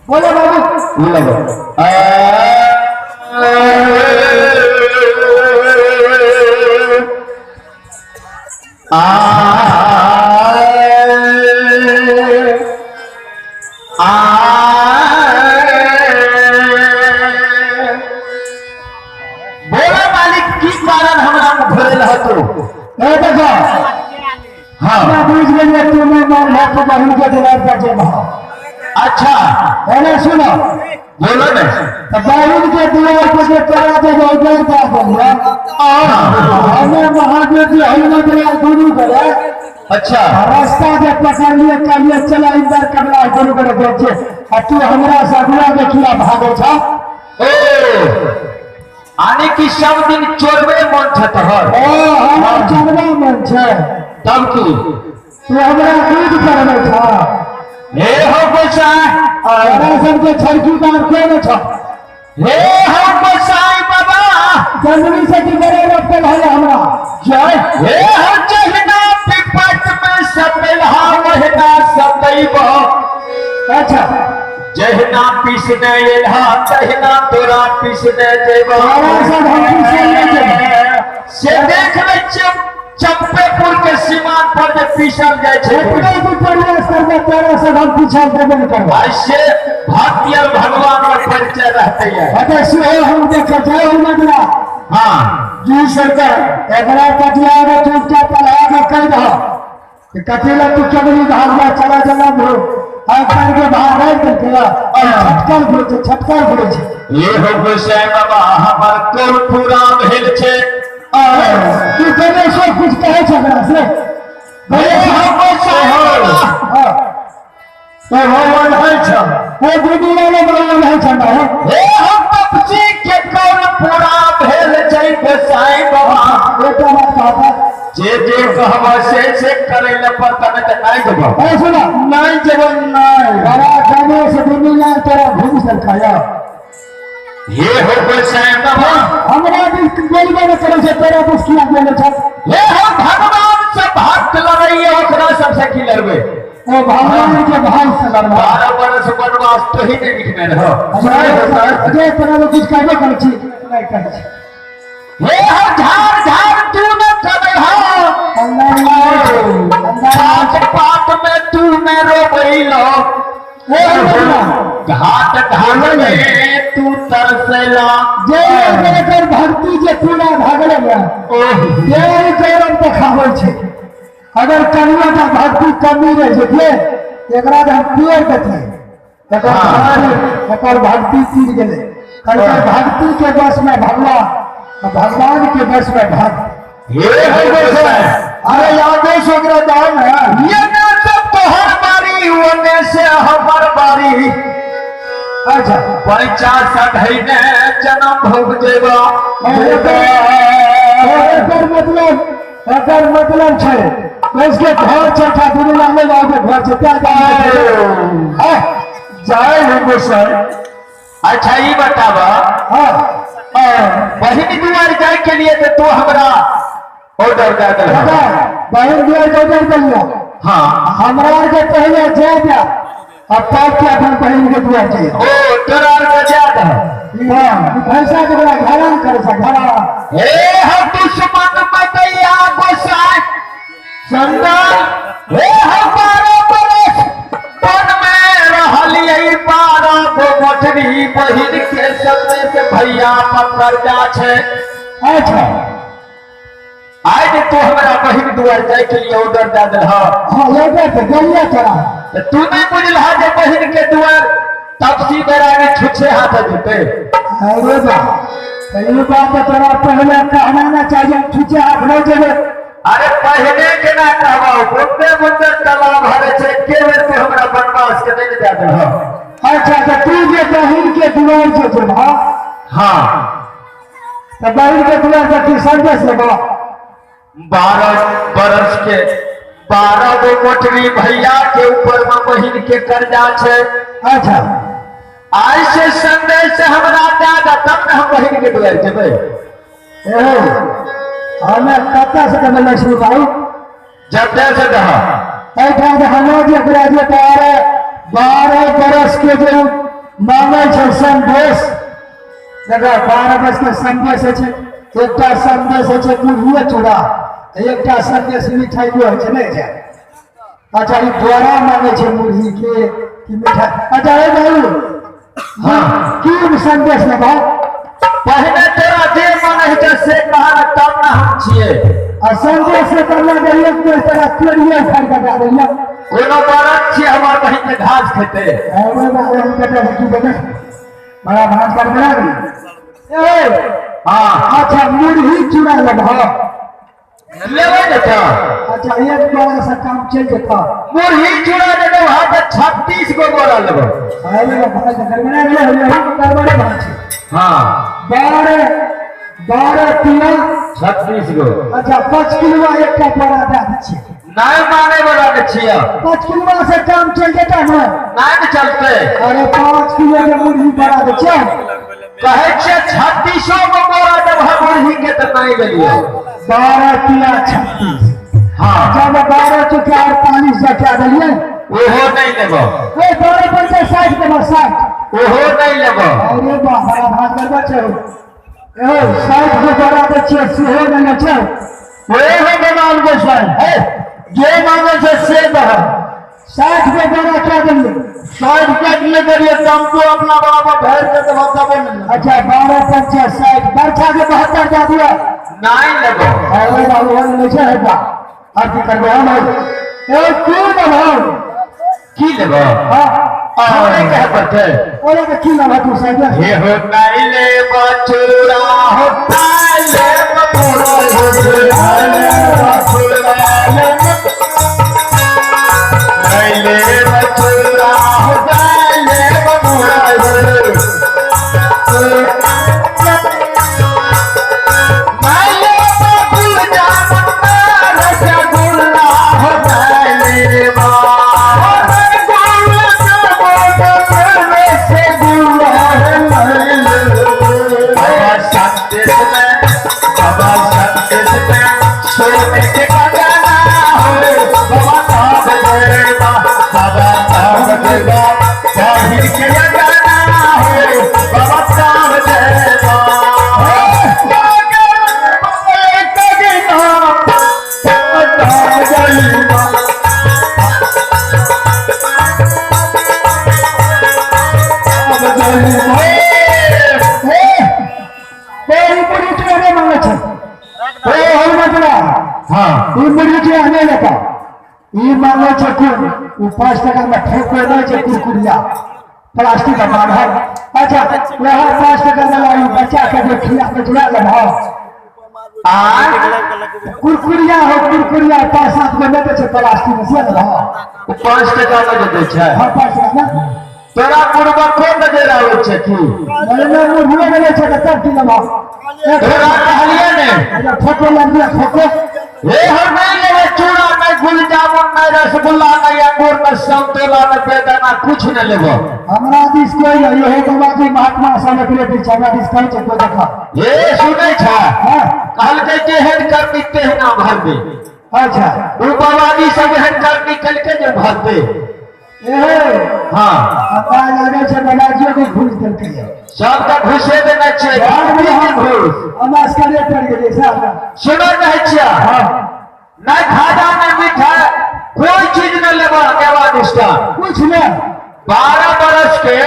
बोलो बाबू। बोला मालिक की कारण हमरा घुरल हतो? ए देखो। हाँ। हमरा बुझ गेलियै तू नहि मान है तो बहिन के दिलार पर जेबह। अच्छा। एने सुनो। बोलो ने। तो बहिन के दिलार पर जे तोरा जेबह उधर पर बोलिया। हमें महादेव जी हनुमान दिलार दुनू करे। अच्छा। रास्ता जे पकड़ लिए कहलिए चला इधर कमला दुनू करे जाइ छै आ तू हमरा से अगुआ के किया भागै छ? ए आने की सब दिन चोरबे मन छ तोहर। ओ हमर चोरबे मन छै। तब की तू हमरा दूध पड़बै छ? हे हो गोसाई। तोरा सबके छड़की बार के ने छ? हे हो गोसाई बाबा। जंगली से की बड़े लपटल है हमरा। जय हे हो जहिना विपत में सपेलहा वहिना सदैव। अच्छा। जहिना पीसने एलहा तहिना तोरा पीसने जेबो। तोरा सब हम पीसने नहि जेबो। से देख लै छियै चंपेपुर के सीमान पर जे पीसल जाइ छै। एतबे तू प्रयास करबे तोरा सब हम पीछा देबे नहि करबो। ऐसे भक्ति और भगवान में परिचय रहते हैं। अरे सेहो हम देखे जय हनुमंतरा। हाँ। जी सरकार एकरा कटिया के चुपचाप पढ़ा के कहि दह कि कथी लए तू केवली भागला चला चला भो आइ के बाहर राखि देलकै छटकल घुरै छै छटकल घुरै छै। ये हो गोसाई बाबा हमर कोन पूरा भेल छै? तू कने सब कुछ कहै छ एकरा से? हे हो गोसाई बाबा। हाँ। ओ भगवान है छ। ओ दुनिया में भगवान है छ ना। हे हम तपसी के कौन पूरा भेल छै गोसाई बाबा? एकटा बात कहता। जे जे कहब से से करे ले पड़ता नहीं तो नहीं देबो। ए सुनो। नहीं देबो नहीं। बड़ा गणेश दुनिया तेरा घूम सरकाया। ये हो गोसाई बाबा। हमरा भी बोलबे न करे छै तेरा दुख किया बोले छ? हे हो भगवान से भक्त लड़ैया ओकरा सबसे की लड़बे? ओ भगवान के भाव से लड़बा। 12 बरस वनवास तो ही नहीं लिखने रहो। अजय तोरा लोग कुछ कहबे करै छी नहीं कहै छी। हे हो झाड़ झाड़ तू न कबै हो। घाट पात में तू न रोबैलो। घाट घाट में तू तरसेला। जे एकर भक्ति जे पूरा भागले गया जय जयराम देखाबै छै। अगर कनिया का भक्ति कमी रह जेतै एकरा हम पेड़ देतियै। एकर भक्ति तीर गेलै। एकर भक्ति के बस में भगवान भगवान के बस में भक्त। ये हो गोसाई। अरे आदेश ओकरा दान है। ये न सब तोहर बारी ओने से हमर बारी। अच्छा। पैचा सधैने जन्म भोग जेबा। एकर मतलब छै इसके घर छै ठाकुर लाले गाँव के घर छै क्या जय हो गोसाई। अच्छा ये बतावा। हाँ। बहिन दुआर जाय के लिए तो तू हमरा ऑर्डर दे दे। बहिन दुआर के ऑर्डर दिलियो। हाँ हमरा आर के पहले जाय दे अब तब के अपन बहिन के दुआर जाइए। ओ तोरा आर के जा दे। हाँ भैंसा के बड़ा घरान करे छै घरान। हे हम दुश्मन मदैया गोसाई संदान हे हम 12 बरस वन में रहलियै 12 गो मोटरी बहिन के संदेश भैया पकड़ जा छै। अच्छा आइ जे तू हमरा बहिन दुआर जाय के लिए ऑर्डर दे देलह। हाँ ऑर्डर तऽ देलियै तोरा। तऽ तू नहीं बुझलह जे बहिन के दुआर तपसी बेरानी छुछे हाथ जेतै। अरे बा ई बात तोरा पहले कहना ना चाहिए छुछे हाथ नहीं जेबै। अरे पहले केना कहबौ बुंदे बुंदे तालाब हरे छै के बेर तू हमरा बनवास के नहीं दे देलह। अच्छा तऽ तू जे बहिन के दुआर जे जेबह। हाँ तऽ बहिन के दुआर पर की संदेश लेबह? 12 बरस के 12 गो मोटरी भैया के ऊपर में बहिन के कर्जा छै। अच्छा आइ से संदेश हमरा दे दे तब ने हम बहिन के दुआर जेबै। ए हमे कतऽ से देबै लक्ष्मी बाबू? जब दे से दह। एहिठाम हमरा जे ओकरा जे 12 बरस के जे मांगै छै संदेश देखा 12 बरस के संदेश होइ छै। एकटा संदेश होइ छै मुरहिए चूड़ा एकटा संदेश मिठाइयो होइ छै नहि छै। अच्छा ई बोरा मांगै छै मुरही के कि मिठाई। अच्छा हे बाबू हाँ की संदेश लेबह? पहले तोरा जे मन होइ छै से कह तब ने हम छियै। आ संदेश से करला देलियै कोइ तोरा तोड़िए उखाड़ि कऽ दए देलियै। कोनो बरत छियै हमर बहिन के घास खेतै। अरे बाबू हम कतऽ से की देबै बड़ा भात कर बना गेलै। ए हाँ अच्छा मुरही चूड़ा लेबह? लेबै ने तऽ। अच्छा एक बोरा से काम चलि जेतह। मुरही चूड़ा देबै वहाँ तऽ 36 गो बोरा लेबै। अरे भाई तऽ गड़बड़ा गेलै यही गड़बड़े बात छै। हाँ 12 किलो 36 गो। अच्छा 5 किलो एकटा बोरा दए दै छियै। नहीं माने वाला के छियै। 5 किलो से काम चलि जेतै ने? नहीं ने चलतै। अरे 5 किलो के मुरही बोरा दै छियै। कहै छियै 36 गो बोरा देबह मुरही के तऽ नहीं लेलियै। 12 किलो 36। हाँ जब 12 चुका 48 जका देलियै। ओहो नहीं लेबह। ए 12 पंचे 60 देबह 60। ओहो नहीं लेबह। अरे बा बड़ा भात गड़बड़ छै। ए 60 गो बोरा दै छियै सेहो नहि लै छै। ओहो भगवान गोसाई हे जे मांगे छै से दह। 60 गो बोरा क्या देलियै? 60 के ले देलियै टेम्पू अपना बराबर भरि के देबह तबे ने। अच्छा 12 पंचे 60 बरखा के 72 दए दिअ। नहीं लेबह। अरे बाबू हम नहि छै हेबा आर की करबै हम? ए की लेबह? की लेबह? हाँ हमरे कहै पड़तै। ओरे के की लेबह तू साइड? हे हो नहीं लेबह चूड़ा हो नहीं लेबह पूरा हो नहीं लेबह चूड़ा हो नहीं लेबह पूरा हो नहीं लेबह गुल जामुन रसगुल्ला हो नहीं लेबह 5 टका में ठोको नहीं छै कुरकुरिया प्लास्टिक का बांधल। अच्छा वह 5 टका वाला बच्चा के जे खिला के चुरा लेबह। कुरकुरिया हो कुरकुरिया 5-7 गो नहि दै छै प्लास्टिक में से लेबह। 5 टका में जे दै छै। हाँ 5 टका में। तोरा बुढ़बको नजर आबै छै की? नहीं नहीं बुढ़बो नहि छै तऽ तब की लेबह? तोरा कहलियै ने अच्छा ठोको लग दिया ठोको। हे हम नहीं लेबै चूड़ा नहीं गुल जामुन नहीं नहीं रसगुल्ला नहीं अंगूर नहीं संतोला नहीं बेदाना कुछ नहीं लेबो। हमरा दिस कोई नहीं है बाबाजी महात्मा सब एकरे पीछे हमरा दिस कहीं छै कोई देखा ये सुनै छ। हां कहलकै जेहन करनी तेहना भरबे। अच्छा ओ बाबाजी सब एहन करनी कलकै जे भरबे। ए हां हमरा लागे छै बाबाजियो के घूस देलकै। सबके घुसे देने छियै। घूस हम असकरे पड़ गेलियै साहब। सुनै नहीं छियै। हां नहीं खाजा नहीं मिठाई कोई चीज नहीं लेबा मेवा निष्ठा कुछ नहीं। 12 बरस के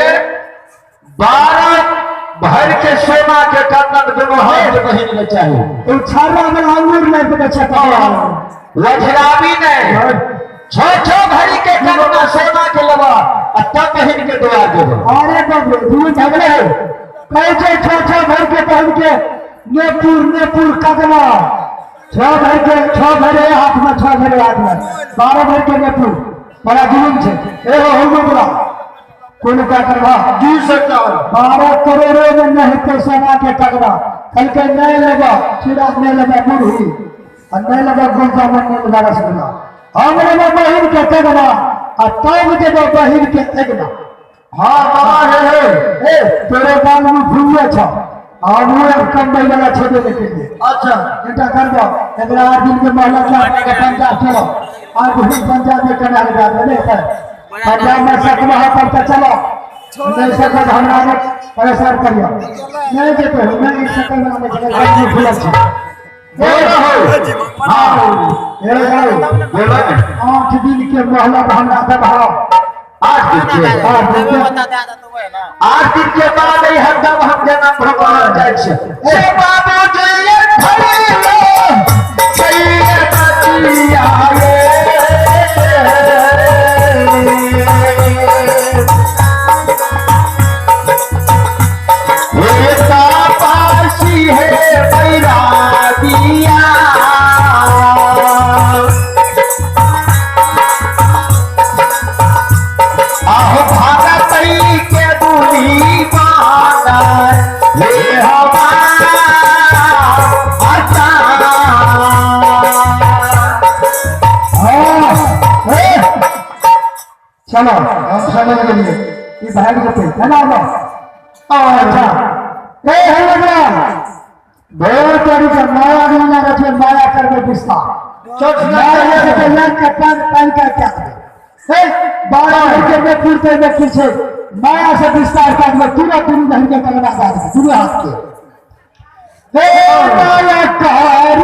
12 भर के सोना के कंगन दोनों हाथ में पहिन के चाहिए। तो छर्रा में अंगूर नहीं के बच्चा वजराबी नहीं 6-6 भरी के कंगन सोना के लेबा आ तब पहिन के दुआ देबो। अरे बाप रे दू झगड़े है कैसे 6-6 भर के पहन के नेपुर नेपुर कदमा 6 भर के 6 भरे हाथ में 6 भरे हाथ में 12 भर के नेपुर बड़ा जुलूम छे। ए हो हो बोला कोन का करवा जी सरकार 12 करोड़ों में नहीं तो सोना के कगरा कल के नहीं लगा चूड़ा नहीं लगा मुरही और नहीं लगा गुलाब जामुन नहीं लगा रसगुल्ला। हम लेबो बहिन के कगरा आ तब देबो बहिन के एगना। हां बाबा हे हे ए तोरे बाल में फुलिया छ और वो अब कम वाला छोड़े के लिए। अच्छा बेटा कर दो एकरा 8 दिन के मोहलत के पंजाब चलो। 8 दिन पंजाब में कना लगा दे नहीं पंजाब में सकवा है तब तो चलो नहीं सकत हमरा ने परेशान करियो नहीं जेते हो नहीं सकल में नहीं चले फुलल छ। बोलो हो। हां ए बोलो 8 दिन के मोहलत हमरा देबहो। 8 दिन के 8 दिन के 8 दिन के बाद ही हरदम हम जन्म भगवान जाइ छै। से बाबूजी ये धरी लो सैया बतिया रे ये तापासी है बैरागिया आहो भारत के दूरी माना ले हवा आता। चलो हम समझ गेलिए ई भाग जेतै है ना। अच्छा ए हे लगरा बहुत तरीके माया दुनिया रखे माया करबे विस्तार माया के लग के पान पान का क्या हे 12 भर के में पूरते में पीछे माया से विस्तार कर में तुरंत दुनू बहन के कलमा दाद दुनू हाथ के हे माया कर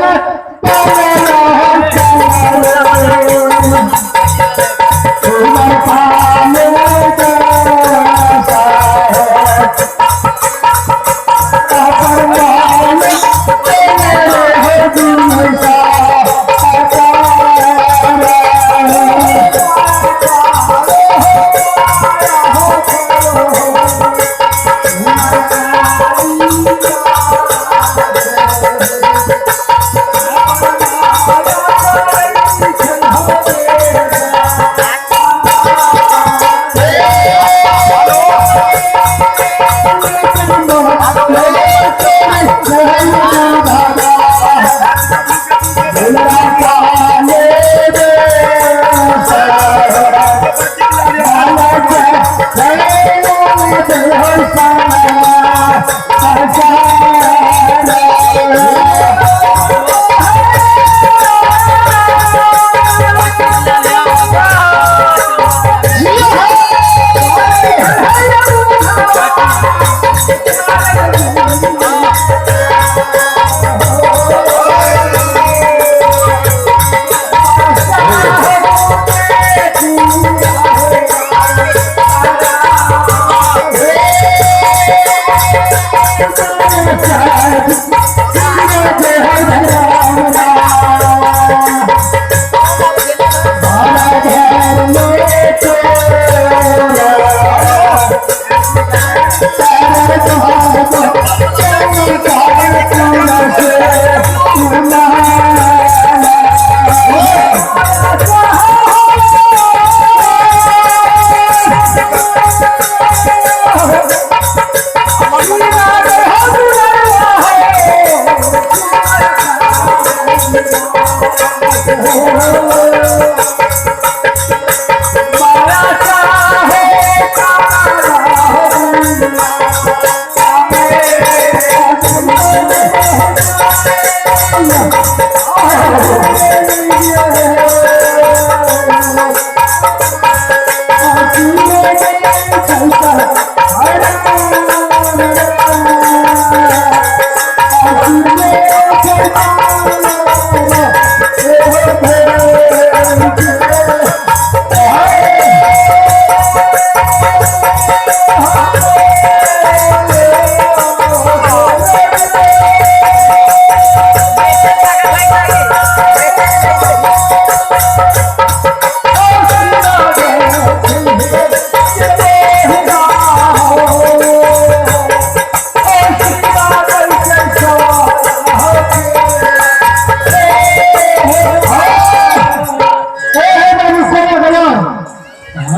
Oh,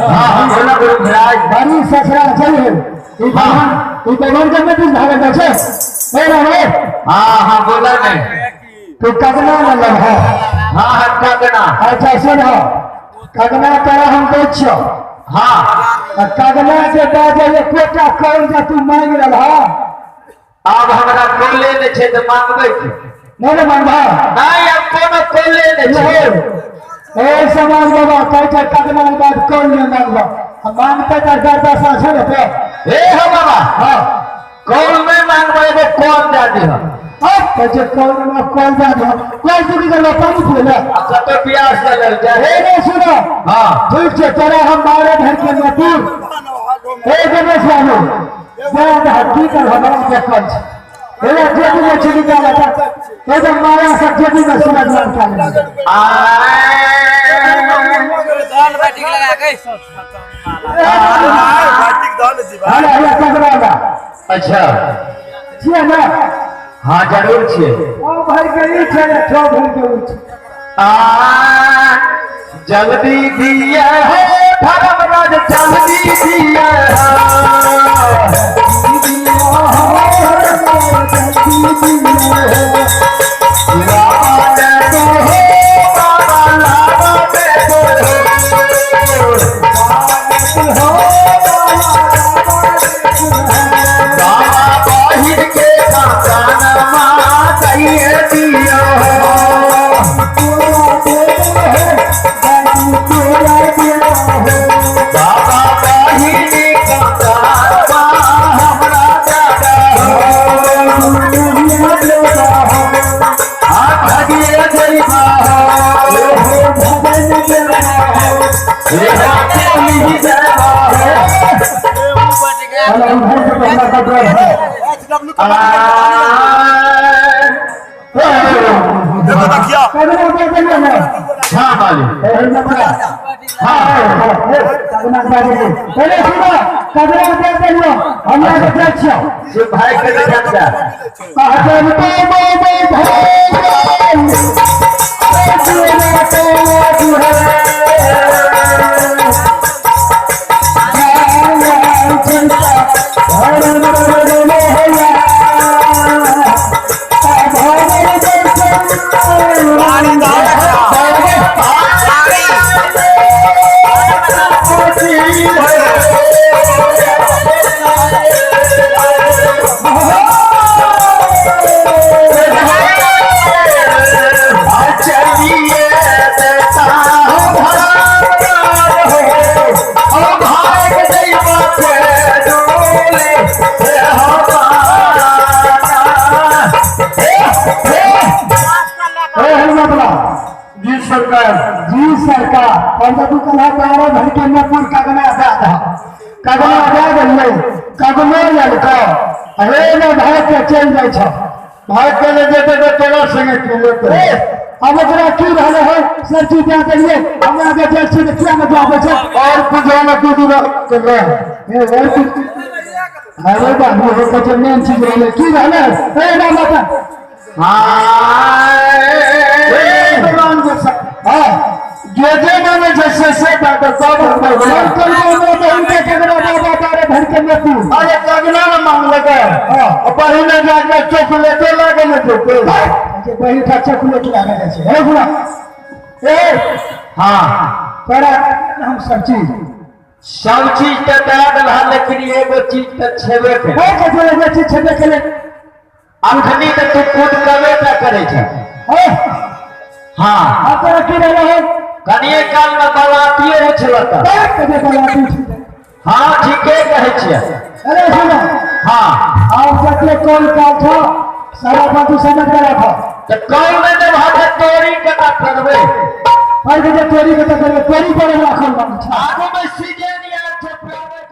हाँ बोला गुरु महाराज। बड़ी ससुराल चल है ई भगवान ई भगवान के में भागल जाइ छै ए रे। हाँ हाँ बोला नहीं। तू कगना न लग है। हाँ हाँ कगना। अच्छा सुन हो कगना तोरा हम दै छियौ। हाँ आ कगना के बाद एकोटा कौन जे तू मांगि रहल हँ। अब हमरा कोले नहीं छै तऽ मांगबै की? नहीं ने मांगबा। नहीं अब कोनो कोले नहीं छै। ए समाज बाबा कहै छै कगना के बाद कौन नहीं मांगबा। हम मांगते तऽ दर दशा छै ने ते। ए हो बाबा। हाँ कौन नहीं मांगबै एगो कौन दए दिह। कहै छै कौन में कौन दए दिह। कौन तू की करबा पानी पी ले। आ कतौ प्यास लगल जाय। ए नहीं सुनो। हाँ ठीक छै तोरा हम 12 भर के मजदूर। ए गणेश बाबू जा की कर हमरा देखल छै। ए जेबी में छिड़ी निकाल ta एकदम मारा सब जेबी में सूरज निकाल ले। हला हला कगरा। अच्छा छियै ना? हाँ जरूर छियै। ओ भर के ई छै छो भर के ऊ छै। आ जल्दी दिया हो धर्मराज जल्दी दिया भाई के जी सरकार पर तू कला तारा भर के नपुर कगना दे था कगना दे दिए कगनो ललका अरे ने भाग के चल जाय छ। भाग के ले जेते त तोरा संगे की लेते। अब ओकरा की रहले है सर चीज दे दिए हमरा के जाइ छी त किया न जाबै छै और कुछ ना कुछ कर रहे ए और कुछ अरे बाबू हो के मेन चीज रहले की रहले ए ना माता। हां ए भगवान के हां जे जे माने जैसे से बात सब उनके कगना बाबा तारे भर के नपुर। अरे कगना न मांगलकै। हां पहिने जाके चॉकलेटो लागे न देते। जे बहिन का चॉकलेट लागे जाइ छै। हे गुना ए हां तोरा हम सब चीज त दए देलह लेकिन एगो चीज त छेबे के। ओ के जे चीज छेबे केले अखनी त तू कूद कबे टा करे छै। हां आ तोरा की रहले है कनिए काल में बलातिए उछलत। हाँ ठीके कहै छियै। अरे सुनो। हाँ आब जते कौन काल छौ सारा बात तू समझ के राख। तऽ कल नहि देबह तऽ तोरी केना करबै? पर के जे तोरी के तऽ करबै, तोरी पर राखल बानी छै। आगू मे सीजन आयल छै, प्राइवेट।